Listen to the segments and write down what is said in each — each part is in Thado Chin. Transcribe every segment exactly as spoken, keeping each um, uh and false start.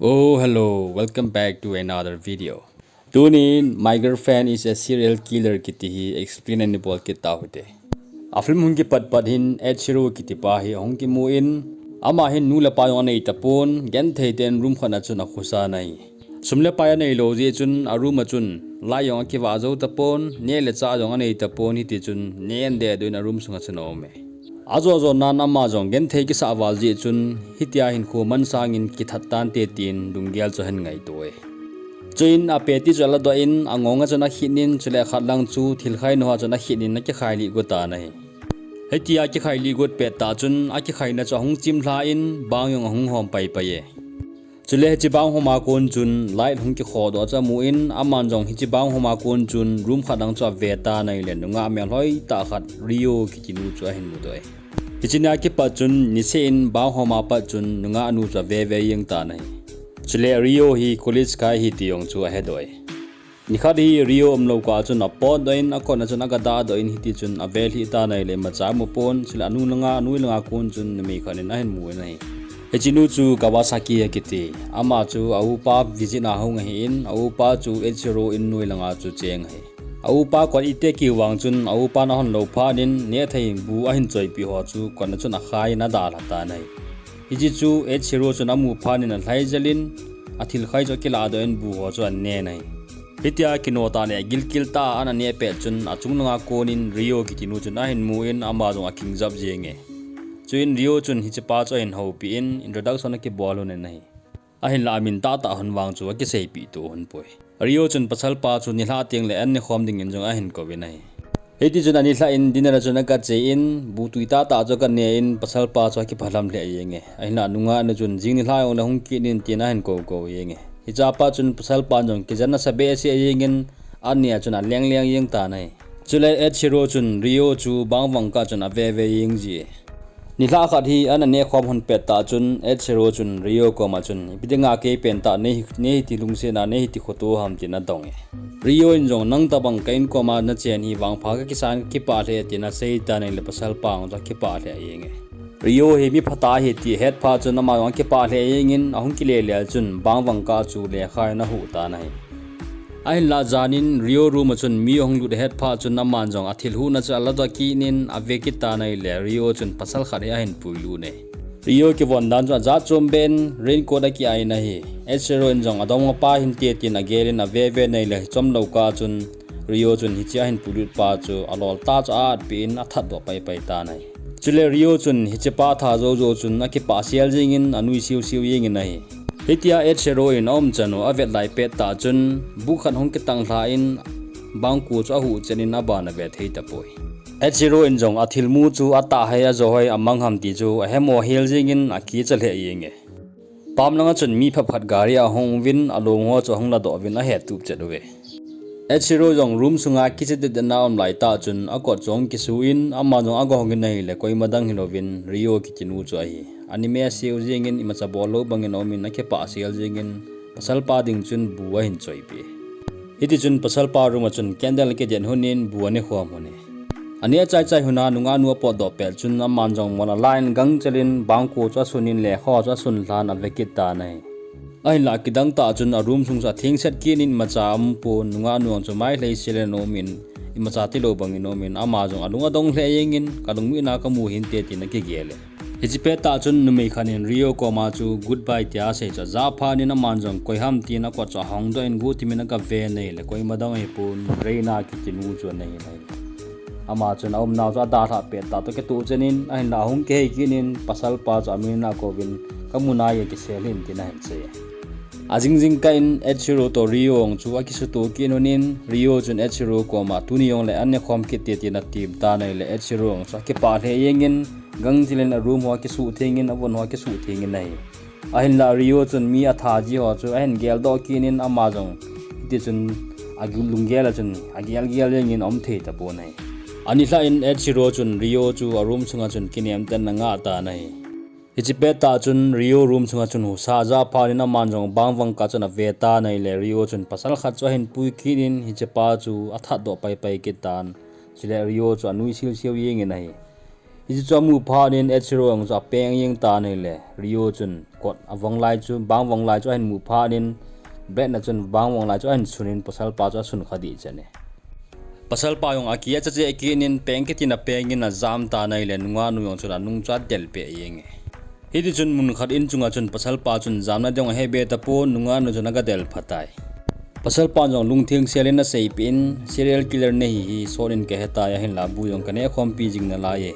Oh, hello, welcome back to another video. Tunin, My Girlfriend is a Serial Killer kiti hi explain ani bol kit tau hite. A film hung kipat pat hin Ed Sheeran kiti pa hi hung kimu in, ama hin nu le pa jong anei tapon, genthei ten room khat a chun akhosa ahi. Sum le pai anei lou jeh chun a room a chun light jong akivah jou tapon, neh le chah jong anei tapon, hiti chun neh an deh doh in a room sunga chun aume. Ajo jo nan ama jong genthei kisah val jeh chun, hitia hin kho man sangin kithat tante tin lunggel chu ahin ngaito e. Chuin a peti chu aladoh in, angong a chun akhit in, chule khat lang chu thil khai nua chun akhit in akikhai lih got tan ahi. Hitia kikhai lih got pet tah chun, akikhaina chu ahung chim lha in, bang jong ahung hom pai pai e. Chule hiche bang hom a kon chun light hung kikhodoh chu amu in, aman jong hiche bang hom a kon chun room khat lang chu ave tan ahile, nungah melhoi tah khat Rio kiti nu chu ahin mudoh e. Hiche nia kipat chun niseh in bang hom a pat chun nungah nu chu ave ve jeng tan ahi. Chule Rio hi college kai ahi ti jong chu ahedoh e. Nikhat hi Rio umlou kah chun apotdoh in, akot a chun agadoh in, hiti chun ave lhih tan ahile imacha amu pon, chule anu langa, anoi langa kon chun numei khat in ahin mu in ahi. Hiche nu chu Kawasaki akiti. Ama chu a upa visit a hung ahin, a upa chu Ed Sheeran in noi langa chu cheng ahi. A upa kot ite kivang chun a upan ahon lou phat in nehthei bu ahin choipeh ho chu kot a chun akhai in adalha tan ahi. Hiche chu Ed Sheeran chun amu phat in alhai jel in, athil khai chu akiladoh in bu ho chu anen ahi. Hitia kino tah le gilkel tah a ana neh pet chun achung langa kon in Rio kiti nu chun ahin mu in ama jong akingjap jeng e. Chuin Rio chun hiche pa chu ahin houpi in introduction akibol lhon in ahi. Ahinlah amin tahtah hon vang chu akiseipeh to hon poi. Rio chun pasal pa chu nilhah teng le an nekhom dingin jong ahin kouvin ahi. Hiti chun anilhah in dinner a chun agache in, bu tui tahtah chu aganeh in pasal pa chu akiphalam lheh jeng e. Ahinlah nungah nu chun jing nilhah jong le hung kit in tin ahin kou kou jeng e. Hiche a pat chun pasal pan jong kijen asa behseh jeng in, aneh a chun aleng leng jeng tan ahi. Chule Ed Sheeran chun Rio chu bang vang kah chun ave ve jeng ji e. Nilhah khat hi ana nehkhom hon pet tah chun Ed Sheeran chun Rio koma chun, ipi dinga kei pentah nei, nei hiti lungsetna, nei hiti khoto ham tin adong e. Rio in jong nang tobang ka in koma nachen hi vangpha kakisan kakipah lheh e tin asei tan ahile pasal pa jong chu akipah lheh jeng e. Rio hi mi phatah ahi ti ahet phat chun ama jong akipah lheh jeng in ahung kile lel chun bang vang kah chu lekha in ahuh tan ahi. Ahinlah jan in Rio room a chun mi ahung lut ahet phat chun aman jong athil huhna chu aladoh kit in ave kit tan ahile Rio chun pasal khat hi ahin puilut e. Rio kivon dan chu ajat chom beh in raincoat akiah in ahi. Ed Sheeran in jong adongmapa hinte tin agel in ave ve in ahile hichom lou kah chun Rio chun hiche ahin puilut pa chu alol tah chu a-atpeh in athatdoh pai pai tan ahi. Chule Rio chun hiche pa atha jou jou chun akipah sel jeng in anui siu siu jeng in ahi. Hitia Ed Sheeran in aumchan u avet lai pet tah chun bu khat hung kitang lha in bangkho chu ahuh chen in aban ave thei tapoi. Ed Sheeran in jong athilmu chu atah hoi ajo hoi amang ham ti chu ahemo hel jeng in akicha lheh jeng e. Pam langa chun mi phapkhat gari ahung uvin along ho chu ahung ladoh uvin ahettup chet uve. Ed Sheeran jong room sunga kicha det det na aum lai tah chun akot chu ahung kisu in ama jong agong in ahile koima dang hilouvin Rio kiti nu chu ahi. Ani message jeng in imacha bol lou bangin aum in akipah sel jeng in pasal pa ding chun bu ahin choipeh. Hiti chun pasal pa room a chun candle akidet lhon in bu anekhom lhon e. Aneh chai chai lhon a nungah nu apotdoh pet chun aman jong mol ala in gangchel in bangkho chu asun in lekha chu asun lhan ave kit tan ahi. Ahinlah kidang tah chun a room sung chu atheng set kit in imacha aum pon nungah nu jong chu mai lheisel in aum in imacha tilou bangin aum in ama jong alung adong lheh jeng in kalungmit na kamu hinte tin akigel e. Hiche pet tah chun numei khat in Rio koma chu goodbye tia asei chu ajah phat in aman jong koi ham tin akot chu ahongdoh in guhthim in agave in ahile koima dang ahipon Reina kiti nu chu ana hin ahi. Ama chun aumnau chu adalhah pet tah toh kitoh chen in ahinlah ahung kihei kit in pasal pa chu amin in akouvin kamu nai e kisel hih in tin ahin sei e. Ajing jing kah in Ed Sheeran toh Rio jong chu akisutoh kit lhon in Rio chun Ed Sheeran koma tuni jongle an nekhom kit te tin atem tan ahile Ed Sheeran jong chu akipah lheh jeng in gangchel in a room ho akisuh theng in avon ho akisuh theng in ahi. Ahinlah Rio chun mi atha ji ho chu ahin geldoh kit in ama jong hiti chun alunggel a chun agel gel jeng in aum thei tapon ahi. Anilhah in Ed Sheeran chun Rio chu a room sunga chun kinem ten ana ngah tan ahi. Hiche pet tah chun Rio room sunga chun husa ajah phat in aman jong bang vang kah chun ave tan ahile Rio chun pasal khat chu ahin pui kit in hiche pa chu athatdoh pai pai kit tan. Chule Rio chu anui siu siu jeng in ahi. Hichu amu phat in Ed Sheeran jong chu apeng jeng tan ahile, Rio chun kot avong lai chu, bang vong lai chu ahin mu phat in, Brad na chun bang vong lai chu ahin sun in pasal pa chu asun kha ding chan e. Pasal pa jong akicha che kit in peng kit in apeng in ajam tan ahile, nungah nu jong chun anung chu adel peh jeng e. Hiti chun mun khat in chunga chun pasal pa chun jamna ding ahe be tapon, nungah nu chun aga del pha tai. Pasal pa jong lungtheng sel in asei peh in, serial killer nahi hi sot in kahe tai, ahinla bu jong kaneh khompi jing nalai e.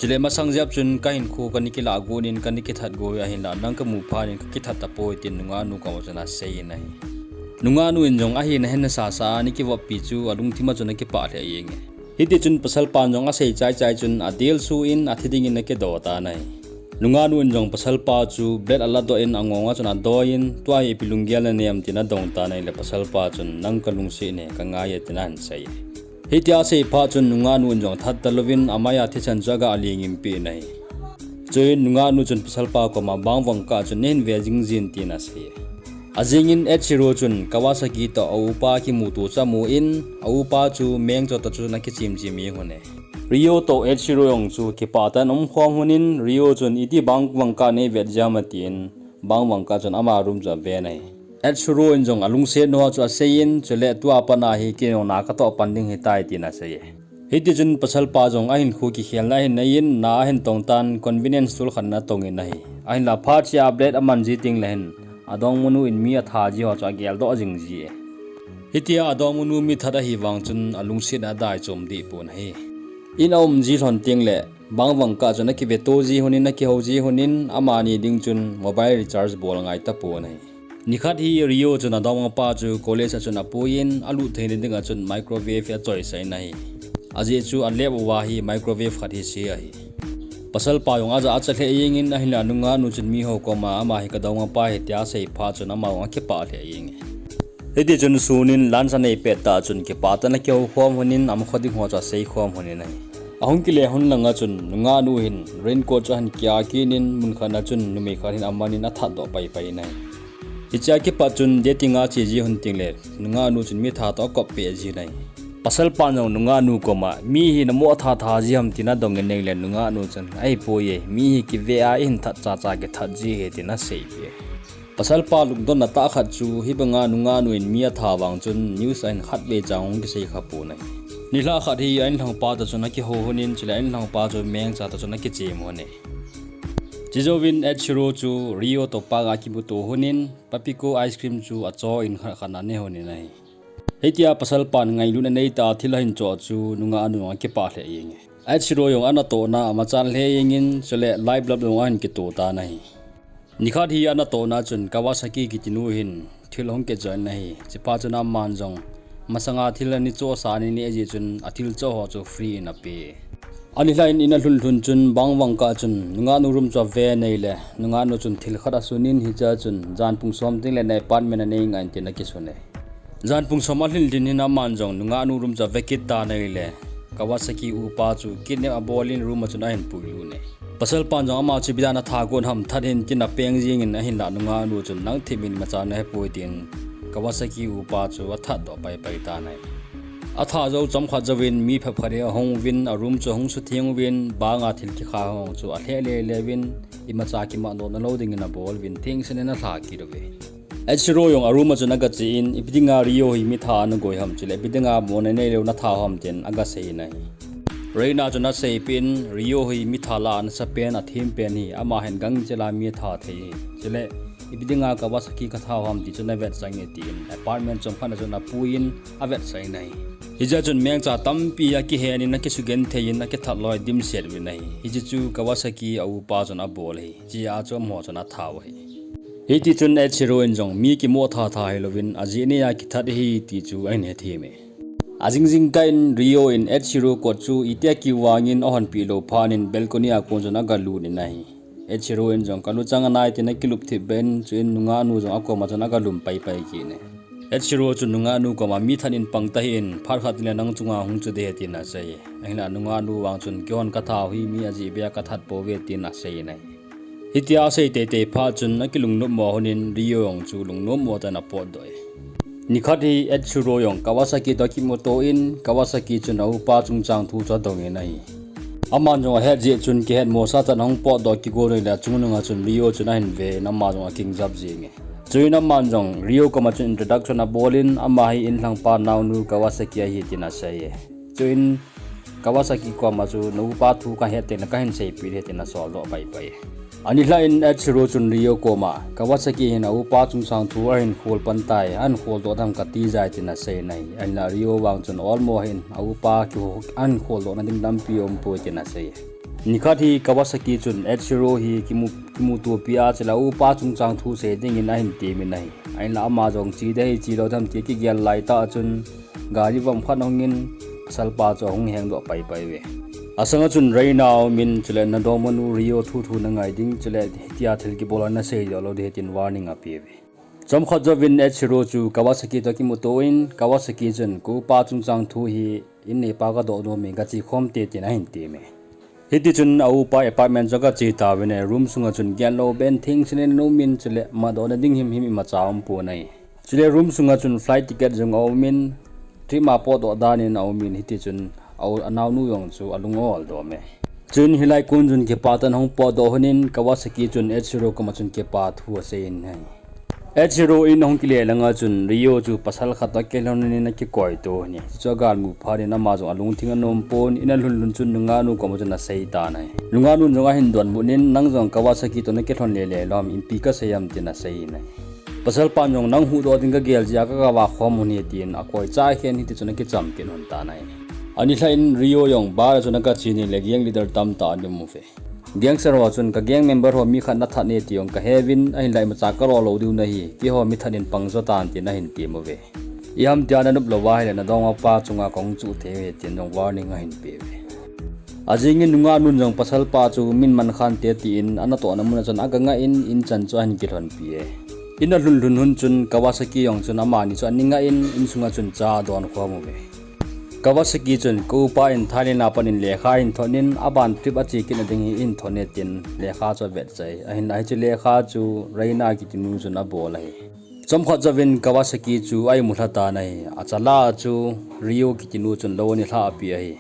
Chule masang jep chun kahinkho kana kilah got in kana kithat got e, ahinla nang kamu phat in kakithat tapoi tin nungah nu koma chun asei in ahi. Nungah nu in jong ahi nahen nasa sa a ana kivoppi chu alungthim a chun akipah lheh jeng e. Hiti chun pasal pan jong asei chai chai chun adel su in athi ding in akido tan ahi. Nungah nu in jong pasal pa chu blade aladoh in angong a chun adoi in, tua hi ipi lunggel nanei em tin adong tan ahile pasal pa chun nang kalungset e, kangai e tin ahin sei e. Hitia asei phat chun nungah nu in jong that talouvin amai a thisan chu aga ling in peh in ahi. Chuin nungah nu chun pasal pa koma bang vang kah chun nahin ve jing jin tin asei e. Ajing in Ed Sheeran chun Kawasaki toh a upa kimuto chu amu in, a upa chu meng chot a chun akichem chem jeng un ahi. Rio toh Ed Sheeran jong chu kipah tah in aum khom un in, Rio chun iti bang vang kah neivet jia ham atin, bang vang kah chun ama room chu ave in ahi. Ed Sheeran in jong alungset nau chu asei in, chule tua pat a hi kei jong na katoh pan ding ahitai tin asei e. Hiti chun pasal pa jong ahinkho kikhelna ahin nei in, na ahin tong tan, convenience tool khat in atong in ahi. Ahinla phat chia blade aman ji teng le hin, adongmanu in mi atha ji ho chu agel doh jing ji e. Hitia adongmanu mithat ahi vang chun alungset in adei chom deh pon ahi. In aum ji lhon teng le, bang vang kah chun akive to ji un in, akihou ji un in, amani ding chun mobile recharge bol angai tapon ahi. Nikhat hi Rio chun adongmapa chu college a chun apui in, alut theina ding a chun microwave hi achoisah in ahi. Ajeh chu alep uva hi microwave khat hi ase ahi. Pasal pa jong ajah a acha lheh jeng in, ahinla nungah nu chun miho koma ama hi kadongmapa ahi tia asei phat chun ama jong akipah lheh jeng e. Hiti chun sun in lunch anei pet tah chun kipah tah in akihou khom un in, ama kho ding ho chu asei khom un in ahi. Ahung kile hun lang a chun nungah nu hin raincoat chu ahin kia kit in, mun khat a chun numei khat hin aman in athat doh pai pai in ahi. Hichea kipat chun dating a che ji un teng le, nungah nu chun mitha toh akop peh ji in ahi. Pasal pan jong nungah nu koma, mi hi namoh tha tha ji ham tin adong in ahile, nungah nu chun, ahipoi e, mi hi kive a ihin that cha cha kithat ji ahi tin asei peh e. Pasal pa lungdonna tah khat chu, hibanga nungah nu in mi atha vang chun, news a hin khatvei cha hung kisei kha pon ahi. Nilhah khat hi a inlhangpa toh chun akihou un in, chule a inlhangpa chu mengcha toh chun akichem un ahi. Chujouvin Ed Sheeran chu Rio toh park a kimuto un in, Papico ice cream chu acho in khat khat in ane un in ahi. Hitia pasal pan ngailutna neitah a thil ahin choh chu nungah nu jong akipah lheh jeng e. Ed Sheeran jong anatohna amachan lheh jeng in, chule live lap jong ahin kito tan ahi. Nikhat hi anatohna chun Kawasaki kiti nu hin thil ahung kichoh in ahi. Chuphat chun aman jong masanga thil ana chohsa ana nei jeh chun athil choh ho chu free in ape. Anilhah in in alhun lhun chun bang vang kah chun nungah nu room chu ave in ahile, nungah nu chun thil khat asun in, hichea chun jan pung som teng le na apartment anei ngai in tin akisun e. Jan pung som alhin lhin hin aman jong nungah nu room chu ave kit tan ahile, Kawasaki upa chu kidnap abol in room a chun ahin puilut e. Pasal pan jong ama chu ipi dia natha got ham, that hih in tin apeng jeng in, ahinla nungah nu chun nang thip in imacha nahepoi tin Kawasaki upa chu athat doh pai pai tan ahi. Atha jou chomkhat jouvin mi phabep khat hi ahung uvin, a room chu ahung sutheng uvin, banga thil kikhai ho chu alheh lele uvin, imacha kimatdoh nalou dingin abol uvin, thengsen in alha kit uve. Ed Sheeran jong a room a chun agache in, ipi dinga Rio hi mitha nagoi ham, chule ipi dinga mo nanei lou natha ham tin agasei in ahi. Reina chun aseipeh in, Rio hi mitha lah a nasapen, athem pen hi, ama hin gangchel a mi atha thei hi. Chule ipi dinga Kawasaki katha ham ti chu navetsah inge tin apartment chomkhat a chun apui in avetsah in ahi. Hichea chun mengcha tampi akihen in, akisugenthei in, akithat loi dimset uvin ahi. Hiche chu Kawasaki a upa chun abol ahi. Hichea chu amaho chun atha u ahi. Hitichun Ed Sheeran in jong mi kimoh tha tha hilouvin ajeh neiya kithat ahi ti chu ahin hethem e. Ajing jingkah in Rio in Ed Sheeran kot chu itia kivang in ahonpeh lou phat in balcony a kon chun agalut in ahi. Ed Sheeran in jong kaluchang anai tin akilup thipbeh in, chuin nungah nu jong akoma chun agalum pai pai kit e. Ed Sheeran chun nungah nu koma mi that in pang tahih in, phat khat teng le nang chunga hung chu ding ahi tin asei e. Ahinla nungah nu vang chun keihon katha u hi mi ajeh beh a kathat pouve tin asei in ahi. Hitia asei teitei phat chun akilungnopmo lhon in Rio jong chu lungnommo tah in apotdoh e. Nikhat hi Ed Sheeran jong Kawasaki toh akimuto in, Kawasaki chun a upa chungchang thu chu adong in ahi. Aman jong ahet jeh chun kihetmosah chan ahung potdoh kigon ahile achungnung a chun Rio chun ahin ve in ama jong akingjap jenge. Chuin aman jong Rio koma chun introduction abol in ama hi inlhangpa naonu Kawasaki ahi tin asei e. Chuin Kawasaki koma chu na upa thu kahet tengle kahin seipeh ding ahi tin asoldoh paipai e. Ani lhah in Eiichiro chun Rio koma Kawasaki hin a upa chungchang thu ahin khol pan tai, ahin kholdoh dam kati jai tin asei in ahi. Ahinla Rio vang chun olmo hin a upa kiho ahin kholdoh na ding lampi aumpoi tin asei e. Nikhat hi Kawasaki chun Eiichiro hi kimu, kimutopi a chule a upa chungchang thu sei dingin ahin temin ahi. Ahinla ama jong che ding ahi che lou ding ham ti kigel laitah a chun gari vom khat ahungin pasalpa chu ahung hengdoh paipai uve. Asanga chun Reina aumin chule nadongmanu Rio thuthu nangai ding chule hitia thil kibol a nasei joh lou ding ahi tin warning apeuve. Chomkhat jouvin Eiichiro chu Kawasaki toh akimuto in Kawasaki chun ka upa chungchang thu hi inneipa kadoh nom in kache khom te tin ahin teme. Hitichun a upa apartment chu aga che tauvin ahi, room sunga chun genlou ben thengsen in aumin chule matdohna ding himhim imacha aumpon ahi. Chule room sunga chun flight ticket jong aumin, trip a potdoh dan in aumin hitichun a u, anaonu jong chu alung aoldom e. Chuin hilai kon chun kipah tah in ahung potdoh lhonin Kawasaki chun Eiichiro koma chun kipah thu asei in ahi. Eiichiro in ahung kile langa chun Rio chu pasal khat toh akilhon in akikoito ahi. Chuchu agalmu phat in ama jong alungthim anom pon, in alhun lhun chun nungahnu koma chun asei tan ahi. Nungahnun jong ahin donbut in nang jong Kawasaki toh nakilhon lele lou ham, ipi kasei ham tin asei in ahi. Pasalpan jong nang huhdoh ding kagel jeh a kagava khom u ahi tin akoicha khen hitichun akicham kit lhon tan ahi. Ani lhah in Rio jong bar a chun aga chen in le gang leader tamtah ana um uve. Gangster ho chun ka gang member ho mi khat nathat e ti jong kaheuvin, ahinla imacha kalo lou diu nahi, keiho mithat in pang jo tan tin ahin tem uve. Iham tia nanop lou ahile nadongmapa chunga kahung chuh thei uve tin jong warning ahin peuve. Ajingin nungahnun jong pasalpa chu min mankhante tin anatohna muna chun aga ngah in, in chan chu ahin kilhonpi e. In alhun lhun lhun chun Kawasaki jong chun amani chu ana ngah in, insunga chun cha adon khom uve. Kawasaki chun ka upa in Thailand a pat in lekha ahin thot in, aban trip ache kit na ding hi ahin thot e tin lekha chu avet chai. Ahinla hiche lekha chu Reina kitinu chun abol ahi. Chomkhat jouvin Kawasaki chu a imu lha tan ahi. Achala chu Rio kitinu chun lou ana lhahpeh ahi.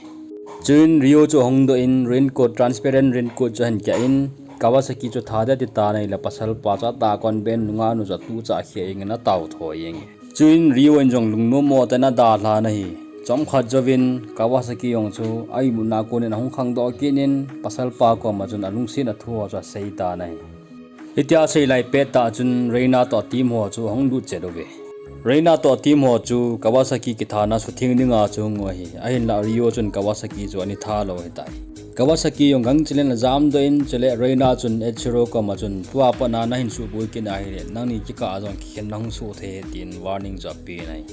Chuin Rio chu ahung doh in raincoat, transparent raincoat chu ahin keh in, Kawasaki chu tha ding ati tan ahile pasalpa chu adakon ben nungahnu chu atuhchah kheh jengin ataothoi jenge. Chuin Rio in jong lungnom mo tah in adalhan ahi. Chomkhat jouvin Kawasaki jong chu a imutna konin ahung khangdoh kit in pasalpa koma chun alungsetna thu ho chu asei tan ahi. Hitia asei lai pettah chun Reina toh team ho chu ahung lut chet uve. Reina toh team ho chu Kawasaki kithana sutheng dinga chu ahung u ahi. Ahinla Rio chun Kawasaki chu ana tha lou ahitai. Kawasaki jong gangchel in ajamdoh in, chule Reina chun Eiichiro koma chun tua pat a nahin suboi kit ahile nangni kikah a jong kikhen nahung soh thei ahi tin warning chu apen ahi.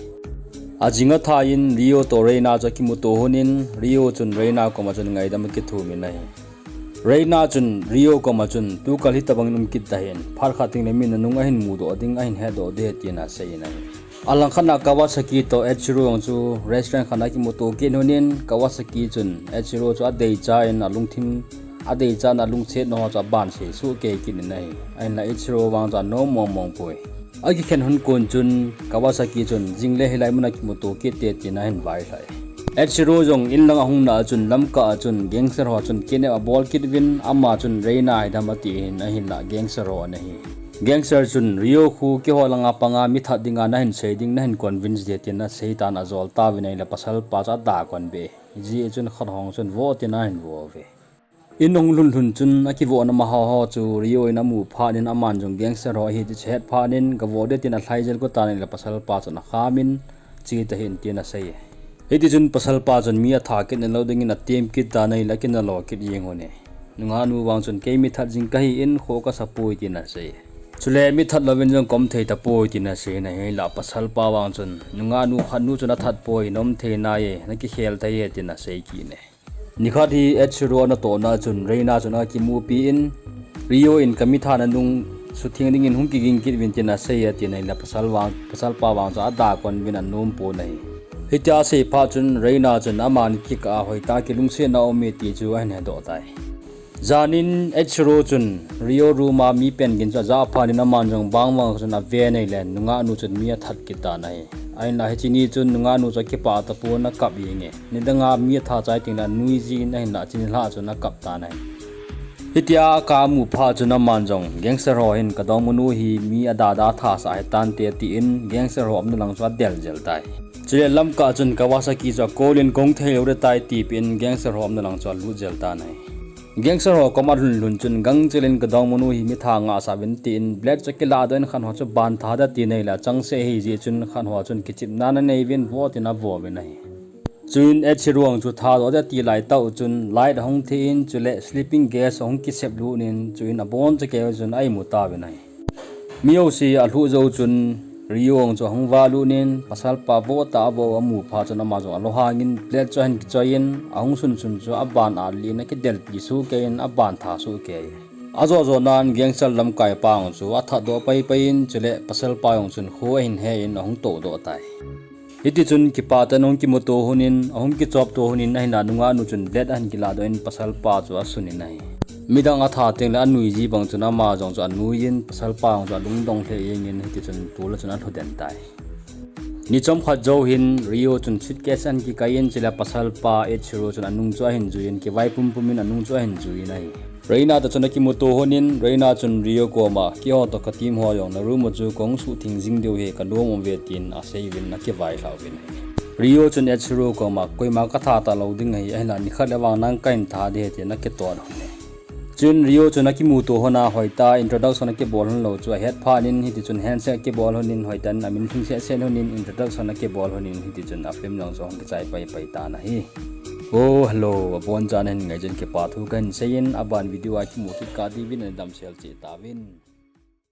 Ajing athah in Rio toh Reina chu akimuto lhonin, Rio chun Reina koma chun ngaidam akithumin ahi. Reina chun Rio koma chun tukal hitobang in um kit tahih in, phat khat tengle min nanung ahin mudoh ding, ahin hetdoh ding ahi tin aseiyin ahi. Alangkhat a Kawasaki toh Eiichiro jong chu restaurant khat a akimuto kit lhonin, Kawasaki chun Eiichiro chu adeicha in alungthim, adeicha in alungsetna ho chu abansei sohkei kit in ahi. Ahinla Eiichiro vang chu anom mongmong poi. Akikhen lhon kon chun Kawasaki chun jingle hilai mun a kimuto kit te tin ahin vailhah e. Eiichiro jong inlang ahung na a chun lamkah a chun gangster ho chun kidnap abol kit uvin, ama chun Reina hidam ati in, ahinla gangster ho ana hi. Gangster chun Rio khu keiho langa panga mithat dinga nahin sei ding, nahin convince ding tin asei tan, ajol tauvin ahile pasalpa chu adakon be. Hijeh chun khat hong chun vo tin ahin vo uve. In ahung lhun lhun chun akivohna maho ho chu Rio in amu phat in aman jong gangster ho ahi ti chu ahet phat in gavoh ding tin alhaijel got tan ahile pasalpa chun akhamin che tahih in tin asei e. Hitichun pasalpa chun mi atha kit nalou dingin atem kit tan ahile akinalo kit jeng lhon e. Nungahnu vang chun kei mithat jing kahi in kho kasapoi tin asei e. Chule mithat louvin jong kaum thei tapoi tin asei in ahinla pasalpa vang chun nungahnu khatnu chun athat poi, naum thei nai e, nakikhel thei e tin asei kit e. Nikhat hi Eiichiro anatohna a chun Reina chun akimupi in, Rio in kamithat nanung sutheng dingin hung kiging kit uvin tin asei e, tin ahile pasal vang, pasalpa vang chu adakon uvin anom pon ahi. Hitia asei phat chun Reina chun amani kikah a hoitah a kilungsetna um e ti chu ahin hedoh tai. Jan in Eiichiro chun Rio room a mi pen gin chu ajah phat in aman jong bang vang chun aven ahile nungahnu chun mi athat kit tan ahi. Ahinla hiche ni chun nungah nu chu akipah tapon akap jenge. Nidanga mi atha chai tengle anui jin ahinla hiche nilhah chun akap tan ahi. Hitia akap amu phat chun aman jong gangster ho hin kadongmanu hi mi adada thasah hitante tin gangster ho umna lang chu adel jel tai. Chule lamkah chun Kawasaki chu akolin kahung theilou ding tai tipeh in gangster ho umna lang chu alut jel tan ahi. Gangster ho koma alhun lhun chun gangchel in kadongmanu hi mi tha ngahsah uvin tin Blade chu akiladoh in khat ho chu bantha ding ati naileh achangseh ahijeh chun khat ho chun kichepna anei uvin vo tin avo uvin ahi. Chuin Eiichiro jong chu thadoh ding ati laitah u chun light ahung the in chule sleeping gas ahung kisep lut in chuin abonchauva keu chun a-imu tauvin ahi. Mi jouse alhuh jou chun Ryo jong chu ahung valut in pasalpa vo tah avo amu phat chun ama jong alunghangin Blade chu ahin kichoiyin ahung sunsun chu aban atlih in akidelpi sohkei in abantha sohkei. Ajo jonan gangster lamkaipa jong chu athatdoh paipai in chule pasalpa jong chun kho ahin he in ahung toudoh tai. Hitichun kipatah in ahung kimuto lhonin ahung kichopto lhonin ahinla nungah nu chun Blade ahin kiladoh in pasalpa chu asunin ahi. Midang atha tengle anui ji bang chun ama jong chu anuiyin pasalpa jong chu alungdong lheh jengin hitichun tol a chun alhu den tai. Ni chomkhat jou hin Ryo chun suitcase ahin kikaiyin chule pasalpa Eiichiro chun anung chu ahin juiyin kivai pumpum in anung chu ahin juiyin ahi. Reina toh chun akimuto lhonin Reina chun Ryo koma keiho toh ka team ho jong na room a chu kahung suhtheng jing diu ahi kanom uve tin aseiyuvin akivailhah uvin ahi. Ryo chun Eiichiro koma koima katha talou ding ahi ahinla nikhat le vang nang kahin tha ding ahi tin akitot lhon e. Chuin Ryo chun akimuto lhona hoitah introduction akibol lhon lou chu ahet phat in hitichun handshake akibol lhonin hoitah in amin lhingset set lhonin introduction akibol lhonin hitichun afilm jong chu ahung kichai paipai tan ahi. Oh hello, abonchan nahin ngai jeh un kipa thu kahin seiyin aban video a kimu kit kah diuvin nadamsel cheh tauvin.